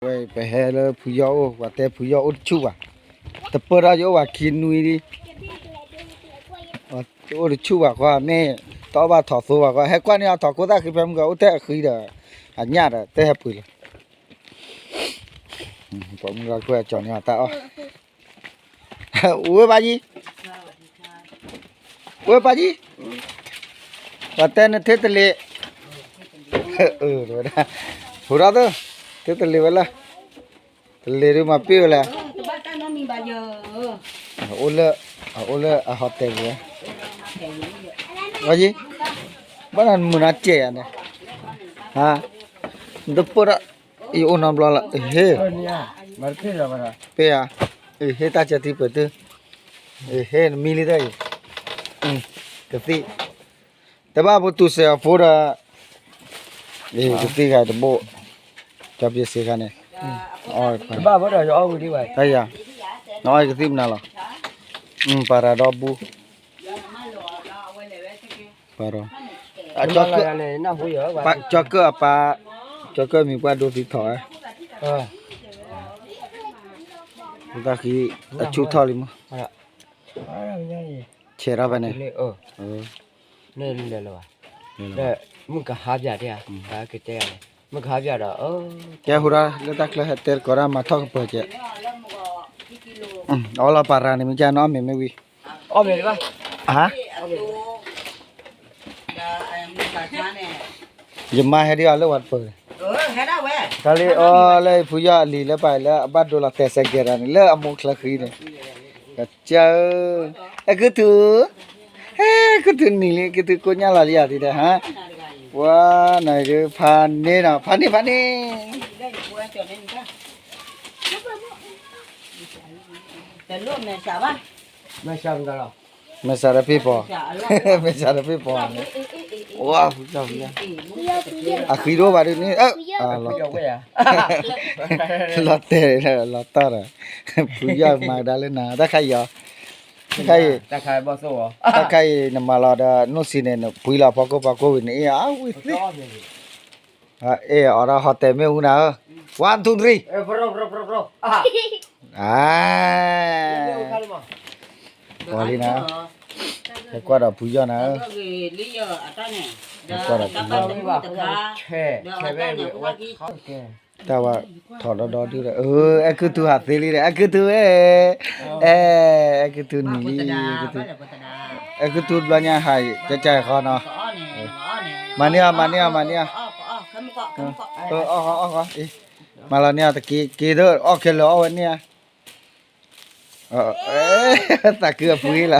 ပဟဲလၢဖုယီၢ်အိၣ် ပှၤတဲဖုယီၢ်အိၣ်တဆူၣ်ဘၣ်, တပၢၢ်ထီၣ်ယအိၣ်ဘၣ်ခံနွံလံ, အိၣ်တဆူၣ်ဘၣ်ဃီ မ့ၢ်တအီၣ်ဘၣ်ထီၣ်သိဘၣ်ဃီ ဟဲကွၢ်န့ၢ်အီၤထီၣ်ခိသၣ်ဃံဖဲမုၢ်ဂီၤ အိၣ်ထဲအဃံဒီး အညၣ်ဒီး တဟဲပှ့ၤလၢၤ, ပှၤမုၢ်ဂီၤကွဲအကၠီၤန့ၢ်အီၤတၢ်အီၣ် ဝဲပၢ်ယံၤ, ဝဲပၢ်ယံၤ, ပှၤတဲနထ့တလ့ၤ, ဝဲဒၣ်, ဟူထီၣ်သု, ထ့တလ့ၤဝဲလၢ, တလ့ၤဒုးမၤပ့ၢ်ဝဲလဲၣ်, အိၣ်လၢ, အိၣ်လၢအဟီတဲပူၤဝဲ, ပၢ်ယံၤ, ဘၣ်နမုာ်နီၤစဲးယၤန့ၣ်, ဟါ, နတပၢၢ်ဒၣ်, ယအိၣ်နီတဘျီလီၤ, ဟ့ၣ်, ပ့ၢ်ဧါ, ဟ့ၣ်တၢ်ကၢထံပှဲၤတု, ဟ့ၣ်နမံလံတၢ်အံၤ, ကသံၣ်, တဘၣ်ပတူၢ်စဲးအဖိဒီး, ကသံၣ်ခါတဘိ, ကၠီပျ့စ့ခါန့ၣ်, တဘၣ်ဖိဒီးယအီၣ်ဝံၤဒံးဘၣ်, နအီၣ်ကသံၣ်မနုၤလီၤ, ပာ်ရၤဒီဘူ ပာ်ဒီး, ကၠီကၢၣ်အပၢ်, ကၠီကၢၣ်မံၤပှၢ်ဒိသံထီၣ်ဝဲ, တၢ်ဃံ, အဆူၣ်ထီၣ်လံမး, ဆဲးထီၣ်ဖဲန့ၣ်, မုၢ်ကဟါပြးတဲ, မုၢ်ကဟါပြးဒီး, ကဲဟူဒၣ်လၢတၢ်ချၢဟဲတဲတကိးဒၣ်မၤထီၣ်ကပၢၤကဲး, အီလီၤပာ်ရၤန့ၣ်မ့ၢ်ကနီၢ်မ့ၢ်မ့ၢ်ဝံၤ, အါ ယမါဟဲဒံးအီၤလၢဝဲတပၢၤ, တၢ်လံအီၤလၢဖုယီၢ်အလံၤလၢပာ်လၢအဘၣ်ဒိလီၤတဲာ်စဲးကဲၤတၢ်န့ၣ် လၢအမိၢ်ချၢဃံန့ၣ်, ကစၢ်ဧၢ, အဲကုထု, အဲကုထုနံၤလံ ကုထုကိးညၣ်လီၤလံယၤဒ်ဒီးဟါ, ပှၤနၤဒုးဖးန့ၢ်နီၤ ဖးန့ၢ်ဖးန့ၢ် မဲာ်စးတဖ့ၣ်ပီၤ, မဲာ်စးတဖ့ၣ်ပီၤန့ၣ်, ဝါ, အဃံတအိၣ်ဘၣ်ဒ်န့ၣ်, လီၤတဲာ်, လီၤတဲာ်, လီၤတီၢ်ဒီး, ဖုယီၢ်မၤကဒါလၢနၤ တၢ်ခါအံၤအီၤ, တၢ်ခါအံၤ, တၢ်ခါအံၤ နမၤလီၤဒီး နိၣ်စံန့ၣ် နပှံလီၤဖီခိၣ်ဖီခိၣ်ဝံၤန့ၣ် အဝံၤသ့ အဲၣ်အီၤဒီးဟီတဲာ်မ့ၣ်အူနၤဧၢ, one two three, အါ, ပီၤလံနၤ, ဟဲကွၢ်ဒီးဖုယီၢ်နၤဧၢ, ဟဲကွၢ်ဒီးဖုယီၢ်နၤဧၢ, တၢ်ဝဲထီၣ်ဒီဒီဒုဒီး, အဲကုထုဟးသ့လံဒီး အဲကုထုဝဲ, အဲ, အဲကုထုနံၤလံ, အဲကုထုဘျီညါဟးကကဃီနီၤ, မၤန့ၢ်အီၤ မၤန့ၢ်အီၤ မၤန့ၢ်အီၤ, အီၣ်ဃီ အီၣ်ဃီ, မၤလီၤန့ၢ်အီၤတက့ၢ် က့ၤဒီးအီၣ်ခဲလၢာ်အီၣ်ဝဲန့ၣ်ဧါ သးခုအပှ့ၤလီၤ,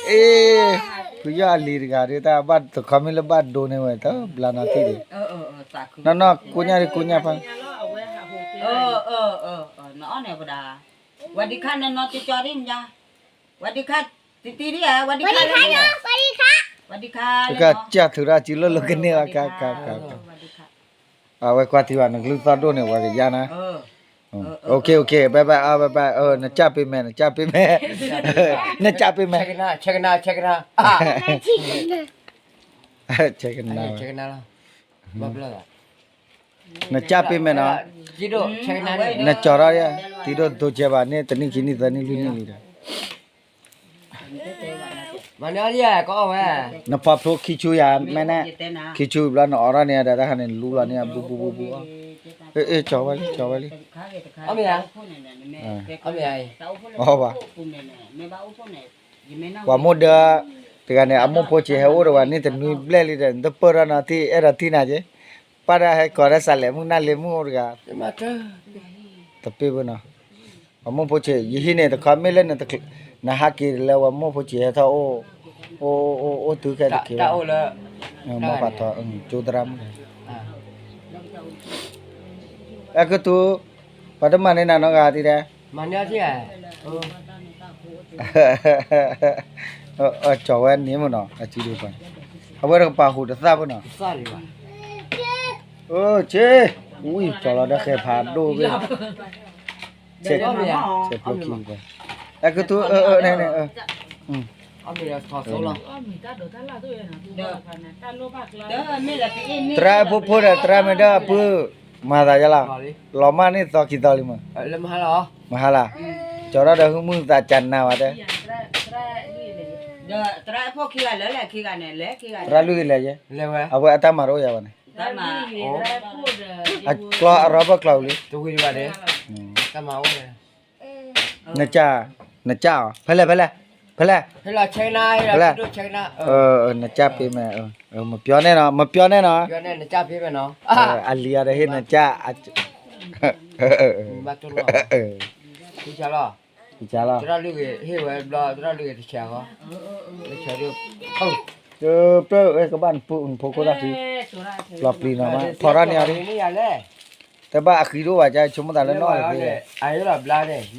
အ့, ဖုယီၢ်အလံၤတဂၤဒုး တၢ်ဘၣ်တခီမ့ၢ်လၢဘၣ်ဒိန့ၢ်ဝဲ တဘျါနီၢ်ထံၣ်ဒံး, နီၢ်နီၢ်ကိညၣ်ဒံးကိညၣ်ဖး, ဝၤဒံခါနီၢ်နီၢ်ကၠီဒံမယါ, ဝၤဒံခါ, တံတံဒံဧါ, ဝၤဒံခါ, ဝၤဒံခါ, ကစၢ်ထုးထီၣ်စုလိၢ်လိၢ်ကန့ၢ်ဝဲ ကါကါကါ, အဝဲကွၢ်ထံဘၣ် နကလုၢ်သီၣ်ဒိၣ်န့ၣ် ဝဲကယါနၤ, โอเค โอเค bye bye အါ bye bye နကၢ်ပ့ၤမဲာ် နကၢ်ပ့ၤမဲာ်, နကၢ်ပ့ၤမဲာ်, ဆဲကနါ ဆဲကနါ ဆဲကနါ, ဆဲကနါ, နကၢ်ပ့ၤမဲာ်နီၤ, နကၠီၤထီၣ်, တံၤဒိၣ်တတိၤကဲဘၣ်န့ၣ် တနံၣ်ခံနံၣ်သၢနံၣ်လွံၢ်နံၣ်လံဒီး နဖီဖျိခံဆူယၤ မ့ၢ်န့ၣ်, ခံဆူဘျီနအိးထီၣ်န့ၣ်ဒီး တၢ်ခါန့ၣ် နလူလီၤန့ၣ် ဘူးဘူးဘူးဘူး, အ့ၣ်ကၠီၤဝဲလံ ကၠီၤဝဲလံ, အီဘၣ်, ပှၤမိၢ်ဒၢ, တဂၤန့ၣ် အမိၢ်ဖိဆံးဟဲအိၣ်ဒီးဝဲန့ၣ် တနွံဘျဲၣ်လံဒီး နတပၢၢ်ထီၣ်နီၤထံၣ် အဲၣ်ဒိးထံၣ်နၤက့, ပၢ်ဒၣ်ဟဲကိးဒၣ်စးလဲၤမုၢ်နၢ်လ့မုၢ်အိၣ်တဂၤ, တပ့ၢ်ဘၣ်နီၤ, ပှၤမိၢ်ဖိဆံး ယဟံးန့ၣ်တခီမ့ၢ်လၢ နဟးက့ၤလၢပှၤမိၢ်ဖိဆံးဟဲထီၣ်အိၣ်, အိၣ်အိၣ်အိၣ်တုၤခဲတက့ၤဘၣ်, မိၢ်ပၢ်ထီၣ် ကၠိသရၣ်မုၣ်, အဲကတူၢ်, ပှၤတမၤန့ၢ်နၤနီတဂၤဒံးဒဲး ကၠီၤဝဲန့ၣ်မ့ၢ်နီၤ အစုဒုးပှၤ, အဝဲတကပာ်ဟူးတသၣ်ဖိနီၤ, ဆ့, ဝံၣ်ကၠီၤလီၤဒီးဃဲၤဖးဒိၣ်ဘ့ၣ်, ဆဲးဖျိခံ, အဲကတူၢ်, န့ၣ်, သရၣ်ဖိဖိဒီး သရၣ်မ့ၢ်ဒၢအပုၢ် မၤသးယလီၤ, လီၤမၢ်န့ၣ်သီခံသီလံမး, မဟါလၢ, ကၠီထီၣ်ဒီးဟုမုၢ်သးကနၤဝဲတဲ, သရၣ်လွံၢ်ဂ့ၤလဲၤယဲ, အဝဲအတၢ်မၤတအိၣ်ယၤဘၣ်န့ၣ်, ကျီအရီဘၢၣ်ကျီဝံၤလံ, နကၢ်, နကၢ်အီၤ, ဖဲလဲၣ်, ဖဲလဲၣ်, ဖဲလဲၣ်, ဖဲလဲၣ်, နကၢ်ပ့ၤမဲာ်, မပြောနဲ့နော်, မပြောနဲ့နော်, အလံၤအီၤဒီးဟ့ၣ်နကၢ်, ကလီၤ, ပျၢ်ဝဲကဘၣ်နဖိခိၣ်တၢ်ဃံ, လီၤပျံၤနီၤမး, ဖီထီၣ်န့ၢ်အီၤဒ်, တဘၣ်အဃံတအိၣ်ဘၣ်ကါ ဆိကမိၣ်သးလၢနီၢ်တသ့, တဘျါန့ၣ်, အ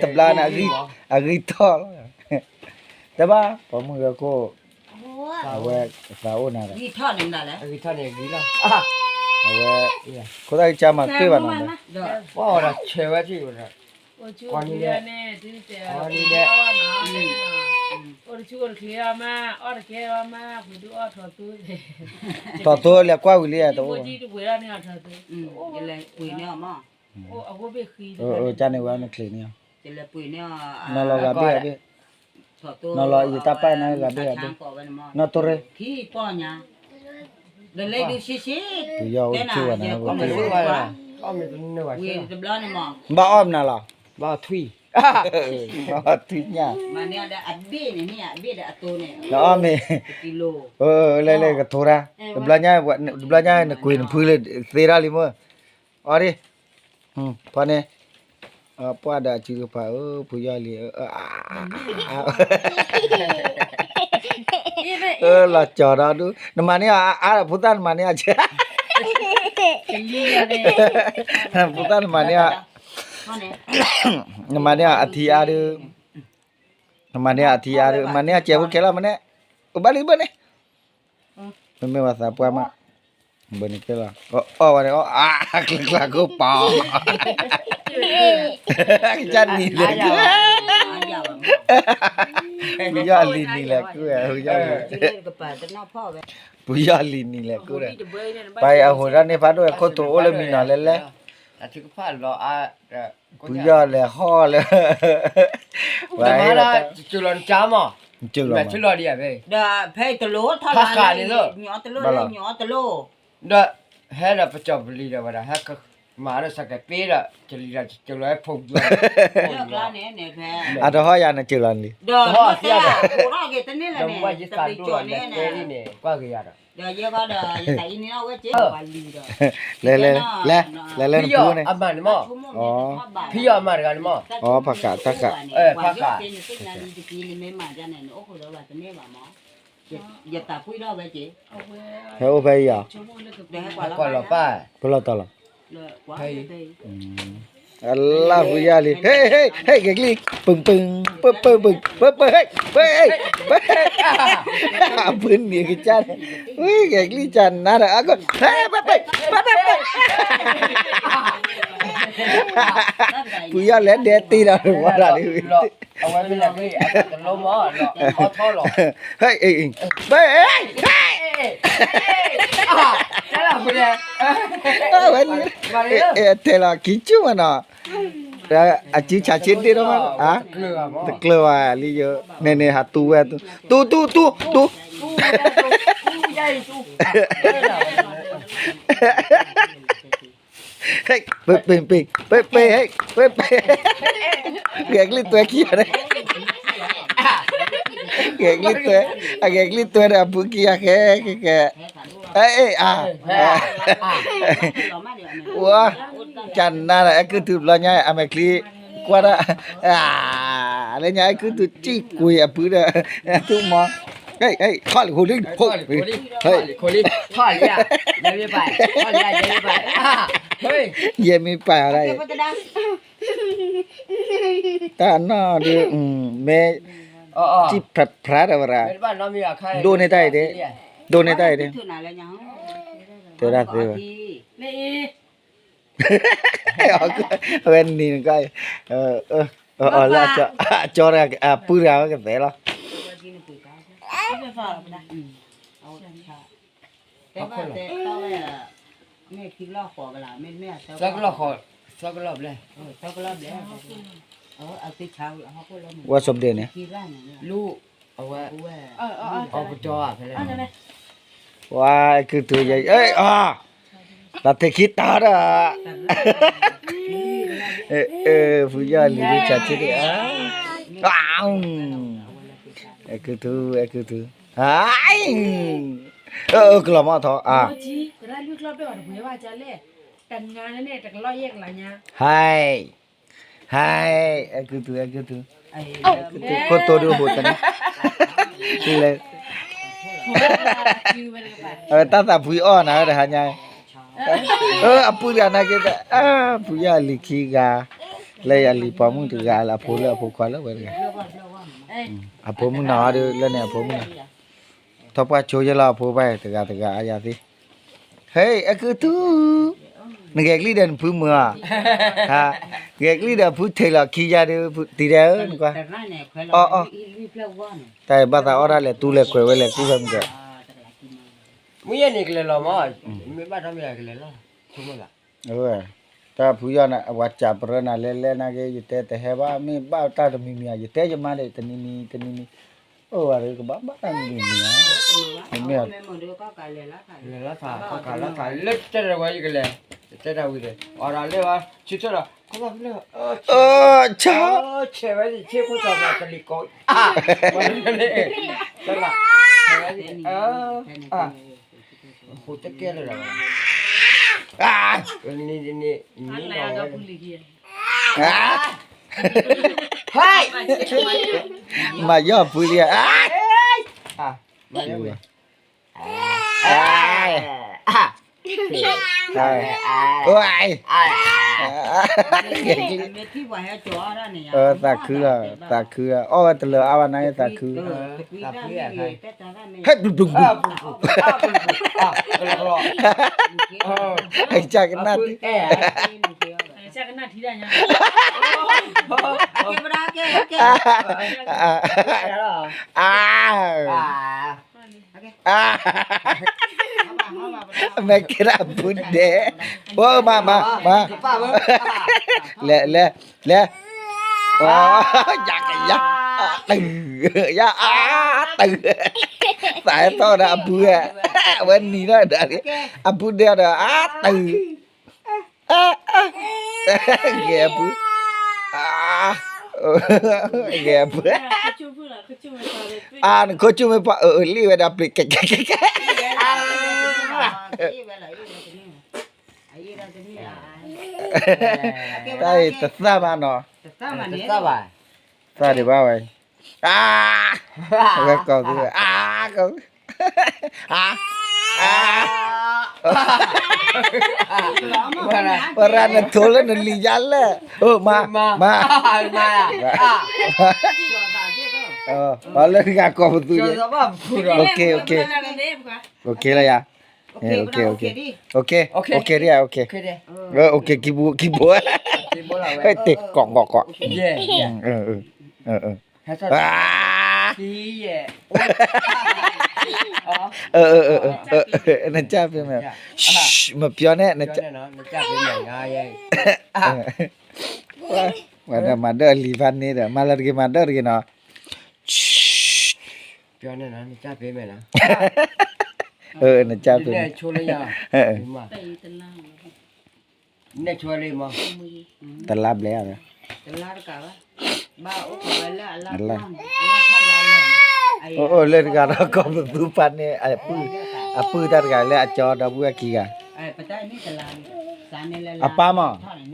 ဂံၢ်ထီၣ်လီၤ, တဘၣ် ပိာ်မုၣ်ဂဲၤခိၣ်, အဝဲသးအိၣ်နၤဒီး, အဝဲ, ခိၣ်သၣ်ကစၢ်မၤတ့ၢ်ဘၣ်နီၤလၢ, ပှၤဒီးဆဲးဝဲထံၣ်ဝဲဒီး, အိၣ်တဆူၣ်အိၣ်တချ့အီၤမး, အီၣ်တကဲအီၤမး, ပှ့ၤဒုးအီၣ်ထီၣ်သိ, ထီၣ်သိလဲၤကွၢ်ဝံၤလံတအိၣ်, ပှ့ၤန့ၢ်အီၤမး, ကန့ၣ်ဝဲနချ့န့ၢ်အီၤ, နီၤလီၤဂၤဘ့ၣ်ဂၤဘ့ၣ်, နီၤလီၤယတၢ်ပာ်နၤဂၤဘ့ၣ်ဂၤဘ့ၣ်, နီၢ်တိရ့, ပယီၤအိၣ်တဆူၣ်ဝဲနၤ, ဘၣ်အီၣ်မနုၤလီၤ, ဘၣ်အီၣ်ထွံၣ်ညၣ်, နအီၣ်မ့ၢ်, လဲၤလဲၤကထိတၢ်, တဘျီညါ, တဘျီညါနကွံာ်နဖုလၢသ့ထီၣ်လံမ့ၢ်, အီၣ်ဒံး, ဖီန့ၣ်, ပှၢ်ဒီးအစုကဖးဧၢ, ဖုယီၢ်လံၤ, လီၤကၠီၤဒီဒူၣ်, နမၤန့ၢ်အီၤအါဒီးဖိသၣ်နမၤန့ၢ်အီၤ, ဖိသၣ်နမၤန့ၢ်အီၤ, နမၤန့ၢ်အီၤအထံအါဒုး, နမၤန့ၢ်အီၤအထံအါဒုး, မၤန့ၢ်အီၤစဲးဖိခဲလၢာ်မးန့ၣ်, အိၣ်ဘၣ်လံဘၣ်န့ၣ်, မ့မ့ၢ်ပှၤသးပှၢ်မး, ဘၣ်န့ၣ်ကဲလီၤ, အီၣ်ဝဲန့ၣ်အီၣ်, ကျၢကျၢခိၣ်ပီၤ, ကနံၤလဲၤ, ဖုယီၢ်လံၤနံၤလဲၤကုၢ်, ဖုယီၢ်လံၤနံၤလဲၤကုၢ်ဒီး, ပှၤအံၤအဟူးတၢ်န့ၣ်ဖးဒိၣ်ဝဲခိၣ်တိၤအိၣ်လၢမံနီၤလဲၣ်လဲၣ်, ဖုယီၢ်လဲၤဟီၣ်လၢ, ဝဲ, ဒီးဖဲတလိၣ်ထီၣ်လီၤ, ညီတလိၣ်လၢညီတလိၣ်, ဒီးဟဲဒီးပကီၤပလံၤဒီးဝဲဒၣ်, ဟဲမၤဒီးစကဲးပ့ဒီး ကလံၤဒီးကလီၤဖိ, အတဟီၣ်ယၤနကၢၤလီၤန့ၣ်လံ, ဒီးမ့ၢ်တဲ, အိၣ်ထီၣ်က့ၤတန့ၢ်လၢန့ၣ်, တလံၤကၠီၤန့ၣ်န့ၣ်, ဒီးယဲဃီဒီး ယသးအံၤန့ၣ်အဝဲက့ၤပှၤလံၤဒီး, လဲၤလဲၤ, လဲၤလဲၤနပူၤန့ၣ်, ဖံယီၢ်အမၤတဂၤန့ၣ်မး, ဖးဃး, ဖးဃး, နသ့ၣ်ညါလံတက့ၢ် နမ့ၢ်မၤဒ်န့ၣ် နအိၣ်ဃုာ်ဒီးဘၣ်တန့ၢ်ဘၣ်မး, ယသးပှံၢ်ထီၣ်ဝဲက့ၤ, ဟဲအိၣ်ဖဲအံၤဧါ, ပလီၢ်တီၤလီၤ, အလၢ်ဖုယီၢ်လံ, ဟ့ၣ် ဟ့ၣ် ဟ့ၣ် ဂဲၤကလံၣ်, ပူၤပူၤ, ပူၤပူၤ, ပူၤပူၤ, ဟ့ၣ် ပူၤ ဟ့ၣ် ပူၤ ဟ့ၣ်, အပုၢ်နံၤကစၢ်န့ၣ်, ဝံ ဂဲၤကလံၣ်ကနါဒီး အက ဟ့ၣ် ပူၤပူၤ, ပူၤ ဖုယီၢ်လဲၤဒဲးတ့ၢ်ဒီးဝဲဒၣ်န့ၣ်, အဝဲမ့ၢ်လီၤ, ဟ့ၣ် ဟ့ၣ် ဝဲ, အတဲလီၤခံကၠူၢ်မးနီၤ, အစုဆးဆ့တ့ၢ်ဒီးမး, တကျၢၤဘၣ်လံယိ, န့ၣ်န့ၣ် ဟးတူဝဲ, တူ တူ တူ တူ, ဟ့ၣ် ပ့ၤ ပ့ၤ ပ့ၤ ဟ့ၣ် ပ့ၤ ပ့ၤ, ဂဲၤကလံၣ်တွဲခံဂၤန့ၣ်, ဂဲၤကလံၣ်တွဲ, အဂဲၤကလံၣ်တွဲဒီးအပုၢ်ခံဂၤဃဲဃဲဃဲ, အ့ အ့ အါ, ဝဲ, ကနါဒီး အဲကုၢ်တုၤဘျီညါ အမဲာ်ချံ, ကွၢ်ဒၣ်, လၢညါအဲကုၢ်တုၤစံၣ်ကွံာ်အပုၢ်ဒီး, သူၣ်မီ, ဟ့ၣ် ဟ့ၣ် ထီၣ်လံ ဟိလံ ဟိ, ဟ့ၣ် ယဲမ့ၢ်ပာ်အီၤဒၣ်အံၤ, တၢ်နီၢ်ဒုး, မ့ၢ်, စံၣ်ဖြးဖြးဒီးဝဲဒၣ်, ဒိၣ်န့ၢ်တၢ်အံၤဒၣ်, ဒိၣ်န့ၢ်တၢ်အံၤဒၣ်, တဲဒၣ်သ့ဝဲ, အဝဲနံၤနကါအံၤ, အီၤလၢအကၠီတဂၤအပုၢ်တဂၤဝဲကသဲးလီၤ. သၢကလီၢ်ဃီ, သၢကလီၢ်ဘျဲၣ်, ဝဲစီၤပဒ့န့ၣ်, လူ, အဝဲ, အီပတီၢ်ဖဲလဲၣ်, ဝဲကုၢ်ထူယဲ, တၢ်ထဲခံတၢ်ဒီး, ဖုယီၢ်လံၤဒုးဆးဆ့ဒံး, အဲကုၢ်ထူ, အဲကုၢ်ထူ, ကလီၤမီၢ်ထီၣ်, ဟဲ, ဟဲ, အဲကုၢ်ထူ, အဲကုၢ်ထူ, ခိၣ်တိဒုးဟိၣ်တန့ၣ်, လဲၤ, တၢ်သးဖှံအီၣ်နၤတဟါညါ, အပုၢ်တဂၤနာ်က့, ဖုယီၢ်လံၤခံဂၤ, လၢယလံၤပိာ်မုၣ်တဂၤလၢအဖိလၢအဖိခွါလၢဝဲတဂၤ, အဖိမုၣ်နီၤဒုးလၢန့ၣ်အဖိမုၣ်နီၤ, ထီၣ်ပှၢ်ဆိယဲလီၤအဖိဘၣ်တဂၤတဂၤအယၤသ့, ဟဲ, အဲကုၢ်ထူ, နဂဲၤကလံၣ်ဒီးနဖုမုာ်ဧါ, ဂဲၤကလံၣ်ဒီးဖုထံးလီၤခံယၤဒုး, တံၤဒဲးဧၢ, နကွၢ်, အီ, တၢ်ဘၣ်သးအီၣ်ဒၣ်လဲၤတူၢ်လဲၤကွဲးဝဲလဲၤကူၣ်ဖဲမုၢ်ကဲ, မုၢ်ယဲၢ်န့ၣ်ကလဲၤလီၤမး, မ့ၢ်ဘၣ်ထီၣ်မ့ၢ်ကလဲၤလီၤ, အဝဲ, တၢ်ဖုယီၢ်န့ၣ် အဝၤစံးပရၢနၤလဲၤလဲၤနာ်က့ ယတဲတဟဲဘၣ် မ့ၢ်ဘၣ်တၢ်တမံၤမံၤဧါ ယတဲယမါဒီး တနံၤနံၤတနံၤနံၤ, အိၣ်ဝဲဒီးကဘၣ်ဘၣ်တၢ်တမံၤမံၤဧါ, မ့ၢ် လဲၤလီၤသး လၢတဲတဝဲယကလဲၤ, ယတဲတၢ်ဝံၤဒီး အီၤဒီးလၢဝဲ ဆၢထၢၣ်ဒီး ခီလီၤဖဲလဲၣ်, ဆၢ, ဆဲးဝဲ ဆ့ဖိစီၤပၤကလံၤကိး, ဆဲးဝဲ, ဟိတကဲလၢၤဒီး, နံၤနံၤ, မၤယီၢ်ဖုလံဧါ, မၤယီၢ်ဝဲ, သးခုလီၤ, သးခုလီၤ, အီၣ်ဝဲတလၢာ်အါဘၣ်န့ၣ်သးခု, ဟဲဒူၣ်ဒူၣ်ဒူၣ်, ကစၢ်ကနၣ်, အါ, အါ, မ့ၢ်ကဲဒၣ်အပုၢ်ဒဲး, အိၣ်မးမးမး, လဲၤလဲၤလဲၤ, ယၤကယၤ, တုၤ, ယၤအါ, တုၤ, သးဟဲထီၣ်ဒီးအပုၢ်, အဝဲနံၤထီၣ်ဒီး, အပုၢ်ဒဲးဒီး အါ, တုၤ ဂဲၤအပုၢ်, ဂဲၤအပုၢ်, အါ နခိၣ်ကၠူၣ်မ့ၢ်ပှၤအၢလံဝဲဒၣ်ပျ့ၤကဲကဲကဲကဲ, တၢ်အံၤတသၣ်ဘၣ်နီၤ, သၣ်ဒံးဘၣ်ဝဲ, အါ, အဝဲကိးသု, အါ, ကိးသု, အါ, အါ, ဝဲဒၣ်နထိလၢနလံၤယါလဲၣ်, အိၣ်မး, မး, ပှၤလၢတဂၤကိးပသူ, လၢယၤ, ကဲဒ်, ကဲဘိ, ကဲဘိ, တ့ကိးကိးကိး, အါ, နကၢ်ဖဲမဲာ်, မပြောနဲ့, မၤဒၢၣ်လံၤဖးန့ၣ်ဒီး မၤလၢတဂ့ၤ မၤဒၢၣ်တဂ့ၤနီၤ, နကၢ်ဖဲမဲာ်, တလါဘျဲၣ်, အိၣ်လၢတဂၤဒီးကိးပသူဖးန့ၣ်, အပုၢ်တၢ်တဂၤလၢအကၠီဒီပုၢ်ဝဲၢ်ခံဂၤ, အပၢ်မး,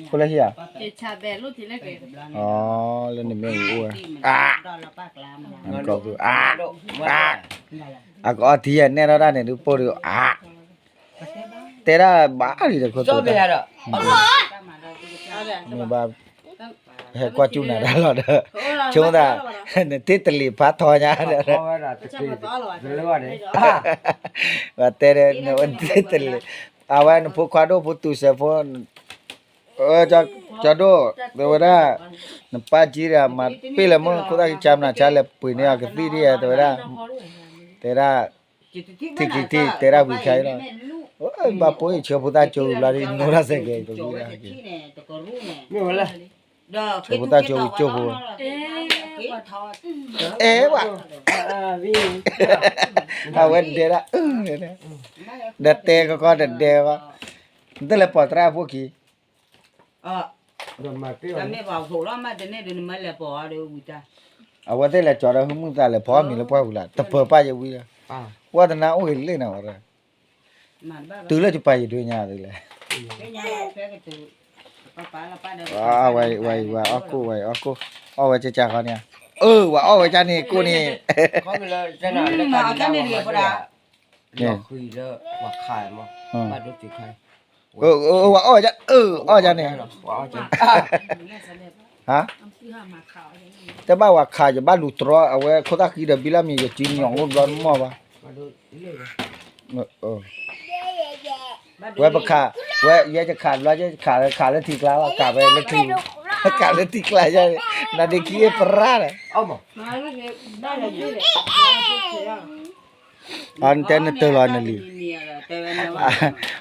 ဖိလၢဟံၣ်ဧါ, လၢနမ့ၢ်အိၣ်ဝဲ, အါ, အါ, အကအီထံယဲၢ်နဲၣ်ထီၣ်တၢ်န့ၣ် ဒုးပိၢ်ဒုးအါ, တဲဒၣ်ဘၣ်လံဒီးခိၣ်သိ, မ့ၢ်ဘၣ်, ဟဲကွၢ်ကၠူၣ်နၤတၢ်လီၤဒီး, ဆိသး, နတ့တလံၤဖးထီညါဒီး, ပှၤတဲဒီး နတ့တလံၤ, အဝဲနဖိခွါဒိၣ်ဖိတူၢ်စဲးဖိ ကၠီဒိၣ်, တဲဝဲဒၣ်, နပၢ်ကံဒီး မၤပ့ၢ်လၢမုၢ်ခိၣ်သၣ်ကံဆါမနၤဆါလဲၤပှ့ၤန့ၢ်အကသံၣ်ဒ်ဧါ တဲဝဲဒၣ်, တဲဒၣ်, ထံၣ်ခံထံၣ်တဲဒၣ်ဝံၤခဲအံၤလီၤ, ဘၣ်ပိာ်အံၤဆှၢဖိသၣ်ကၠိဝံၤဘျီဒ် နိၣ်တၢ်စဲးကဲးတဝံၤဒၣ်က့ၤ, မ့ၢ်ဝဲလဲၣ်, ဆှၢဖိသၣ်ကၠိဝံၤကၠိဖိ, အဲဝဲ, အဝဲဒဲဒၣ်, ဒီးတဲကီကီတဒဲဘၣ်, နတလဲၤပိာ်သရၣ်အဖိခံ အဝဲသ့ၣ်လဲၤကၠီဒီးဟုမုၢ်သးလဲၤဖီမံၤလၢပှၢ်ပူၤလၢ် တပၢၤပၢ်ယဝံၤလၢ်, ဝဲတနါအိၣ်ဂ့ၤလ့ၣ်နၤဝဲ, တုၤလၢယပာ်ယဒွဲညါသုလဲၣ်, ဝဲအံၤဝဲအီၣ်ကိၣ် ဝဲအံၤအီၣ်ကိၣ်, အီၣ်ဝဲကကါဃီန့ၣ်, အၢ ဝဲအီၣ်ဝဲကန့ၣ်ကိၣ်န့ၣ် ဝဲအီၣ်ဝဲက, အၢ အီၣ်ဝဲကန့ၣ်, ဟါ, တဘၣ်ဝဲခး ယဘၣ်လူၤတြီ အဝဲခိၣ်သၣ်ဃံဒီးဘံလၢမံၤ ယစုညီၣ်အိၣ်ဘျီတမီၢ်ဘၣ်, ဝဲပခး, ဝဲယဲယခးဘျီ ယဲယခးခးလၢထံကျါလီၤ ခးဝဲလၢထံ, ခးလၢထံကျါယဲ, နဒ့ခံပရၣ်ဒီး အတဲနတၢၤလီၤနလံၤ,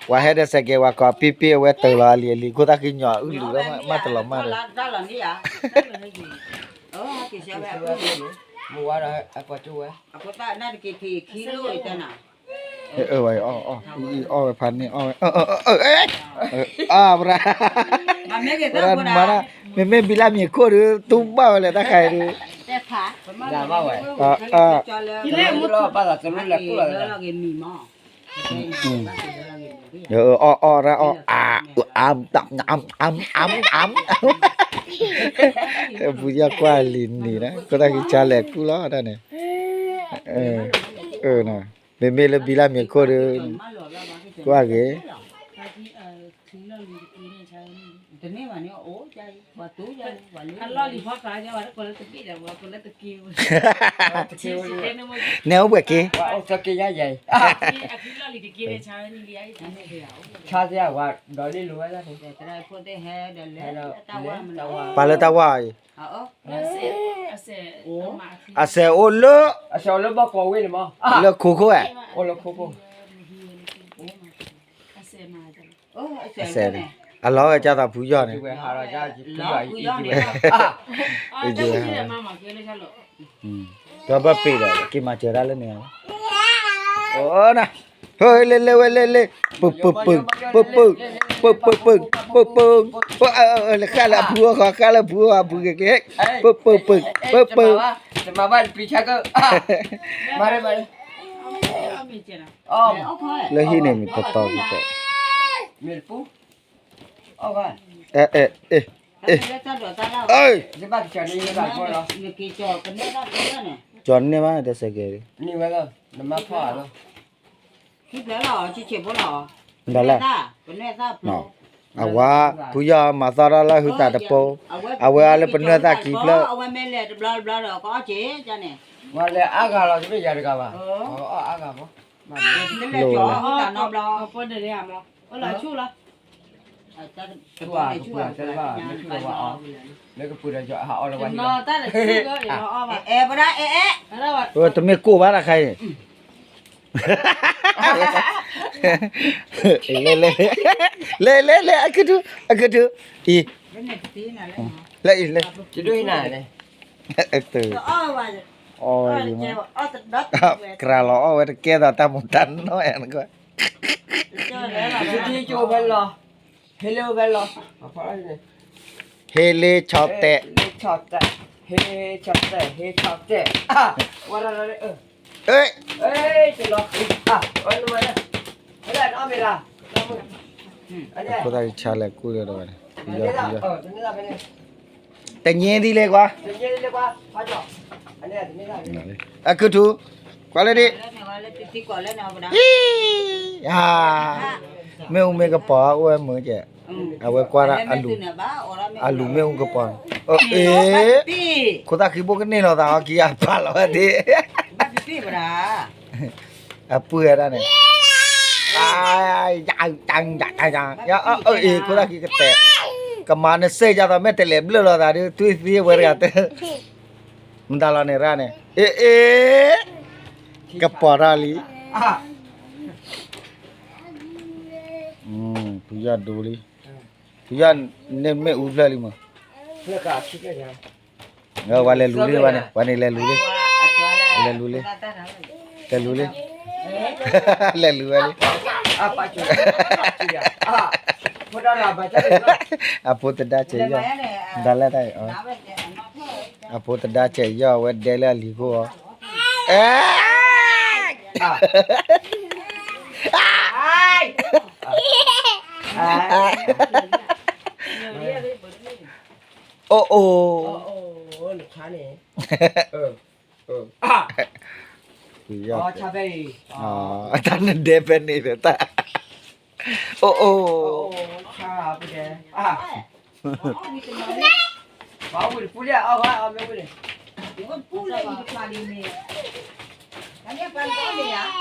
ဝဲဟဲဒီးစဲးကဲး ဝဲကိးပ့ၢ်ပ့ၢ် အဝဲတၢၤလီၤအလံၤအလံၤ ခိၣ်သၣ်ဃံညီၣ်အုၣ်လုာ်လီၤ မးတလီၤမးဒီး, အဝဲအီၣ်ဝဲဖးန့ၣ် အီၣ်ဝဲ, အပရၣ်, ပရၣ်မၤဒၣ်, မ့မ့ၢ်ဘံလၢမံၤခိၣ်ဒီး တူၢ်ဘၣ်ဝဲလၢတၢ်ခါအံၤဒီး အီၣ်အီၣ်ရၣ်အီၣ်, အါ, အါ, အါ, အါ, ဖုယီၢ်ကွၢ်လံၤနံၤနီၤ ခိၣ်သၣ်ဃံဆါလဲၤကူၣ်လီၤတၢ်န့ၣ်, မ့မ့ၢ်လၢဘံလၢမံၤခိၣ်ဒီး ကွၢ်ဂ့ၤ နဲအိၣ်ပှဲၤက့, ပာ်လၢတၢ်ဝါအံၤ, အစဲးအိၣ်လၢ, လၢခိခိၣ်ဧါ, အစဲးန့ၣ် အလီၤဝဲကၢ်သးဖုယီၢ်န့ၣ်, ဒီးဘၣ်ပ့ၤဒီး က့ၤမၤစၢၤတၢ်လၢန့ၣ်, အိနၤ, ဟဲလဲၤလဲၤဝဲလဲၤလဲၤ, ပပပ, ပပ, ပပပ, ပပ, လဲၤဃၣ်လၢအဖုအီၣ်ဃီ ဃၣ်လၢအဖုအီၣ်ဃီ အဖုက့ၤက့ၤ, ပပပ, ပပ, တမၤဘၣ်တပျံၤဆါကၢ, မၤရမၤရ, လၢဟံၣ်န့ၣ်မ့ၢ်တတီၤကတၢၢ်, မ့ၢ်တပူၤ, အဲ အဲ အဲ အဲ ကၠီၤန့ၢ်ဘၣ်တစဲးကဲး, ဒ်လဲၣ်, အဝဲ ဖုယီၢ်မၤသီၣ်တၢ်လၢဟုသးတပိ, အဝဲအီၣ်လၢပနွဲၢ်သၣ်ခံဖျၢၣ်, ဝဲလဲၤအါဂၤလီၤ တမ့ၢ်ယၤတဂၤဘၣ်, အီၣ်အါဂၤမး, လိၤလီၤ တမ့ၢ်ကိၢ်ဘၣ်တၢ်ခါအံၤ, လဲၤလဲၤလဲၤ လဲၤလဲၤလဲၤ အကထု, အကထု, အံၤ, လဲၤအံၤလဲၤ, အီၣ်ဝဲ, ကြၢးလီၤအီၣ်ဝဲတကဲသိးတၢ်မူၤတၢ်နီၢ်အံၤနကွၢ်, ဟ့လ့ဆီတဲာ်, ဟ့ဆီတဲာ်, ဟ့ဆီတဲာ်, ဝဲ အခိၣ်သၣ်ဆါလဲၤကူၣ်လၢဒီးဝဲန့ၣ်, တညဲဒ်လဲၣ်ကွၢ်, အကထု, ကွၢ်လၢဒ်, မ့ၣ်အူမ့ၢ်ကပီၤအိၣ်ဝဲမုာ်ကဲ, အဝဲကွၢ်ဒၣ်, အလူၤမ့ၣ်အူကပီၤ, အ့, ခိၣ်သၣ်ဃံဘိကန့ၢ်လီၤသးအီၤခံဂၤပာ်လီၤဝဲဒၣ်, အပုၢ်ဝဲဒၣ်န့ၣ်, အ့ ခိၣ်သၣ်ဃံကတဲာ်, ကမၤနစဲးယၤသိးမ့ၢ်တလဲၤဘျၢၣ်လိာ်သးဒုး သွံၣ်သံဝဲတဂၤတ, မတၤလီၤန့ၣ်ရၣ်န့ၣ်, အ့ အ့, ကပီၤထီၣ်လံ ဖုယီၢ်ဒိလံ, ဖုယီၢ်န့ၣ်မ့ၣ်အူဖျၢၣ်လံမး, ဝဲလဲၤလူၤလံဘၣ်န့ၣ်, ဝဲန့ၣ်လဲၤလူၤလံ, လဲၤလူၤလံ, လဲၤလူၤလံ, လဲၤလူၤဝဲလံ, အဖိတဒါစဲးယီၢ်, ဒၣ်လဲၣ်တၢ်အံၤ, အဖိတဒါစဲးယီၢ်ဝဲဒဲလၢအလံၤခိၣ်အီၤ, အဲ အိၣ်အိၣ်, တၢ်နဒဲဖဲန့ၣ်ဒီးတၢ်, အိၣ်အိၣ်,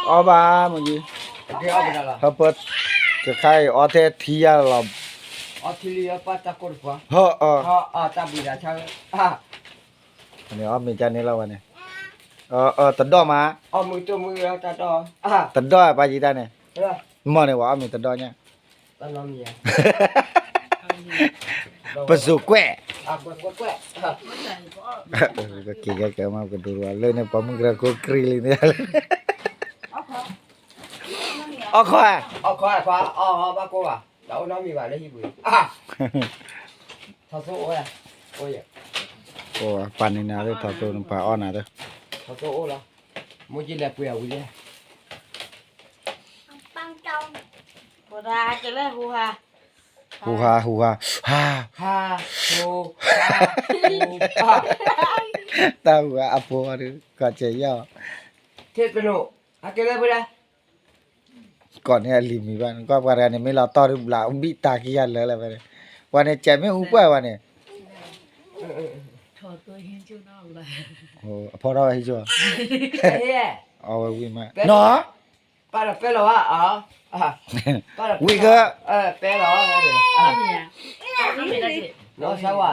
အီၣ်ဘၣ်မ့ၢ်ယံၤ, ဟၢပၢ, တခါအံၤအီထဲထံယါလီၤ, ဟၢအီ, န့ၣ်အီၣ်မ့ၤကန့ၣ်လီၤဝဲန့ၣ်, တဒီၣ်မး, တဒီၣ်ပှၤယံၤတၢ်န့ၣ်, မ့ၢ်န့ၣ်ဝဲအီၣ်မ့ၤတဒီၣ်ညါ, ပစိာ်ကွဲၢ်, ကက့ၤကဲကဲမးကဒိလီၤလၢန့ၣ် ပှၤမုၢ်ကရၢခိၣ်ကြံလံန့ၣ်, အီၣ်ခီ, အီၣ်ခီ, အီၣ်ခီ, ဘၣ်ကိၢ်ဘၣ်, တၢ်အိၣ်နီတမံၤဘၣ်လၢဟံၣ်ပူၤ, ထီၣ်သိအိၣ်, ပာ်န့ၢ်နၤလၢထီၣ်သိနပာ်အီၣ်နၤလၢ, ထီၣ်သိအိၣ်လီၤ, မိၢ်က့လဲၤပှ့ၤအဝံၤလဲၣ် ဟူဟါဟူဟါ, ဟါ, ဟါ, တၢ်ဟူဟါအဖိအီၤဒုး ကီၢ်စဲးယီၢ်, ကိးန့ၢ်အလံၤမံၤဘၣ် ကွၢ်ပှၤတဂၤန့ၣ် မ့ၢ်လီၤတီၢ်ဒုးဘျးဘံၣ်တၢ်ကယၢ်လၢလၢဖဲန့ၣ်, ပှၤန့ၣ် ကဲမ့ၣ်အူပှၢ်ပှၤန့ၣ်, အဖီထီၣ်ဝဲဟံၣ်ကၠိ, အဝဲဝံၤမး, နီၤ, ဝံၤက, နီၤ,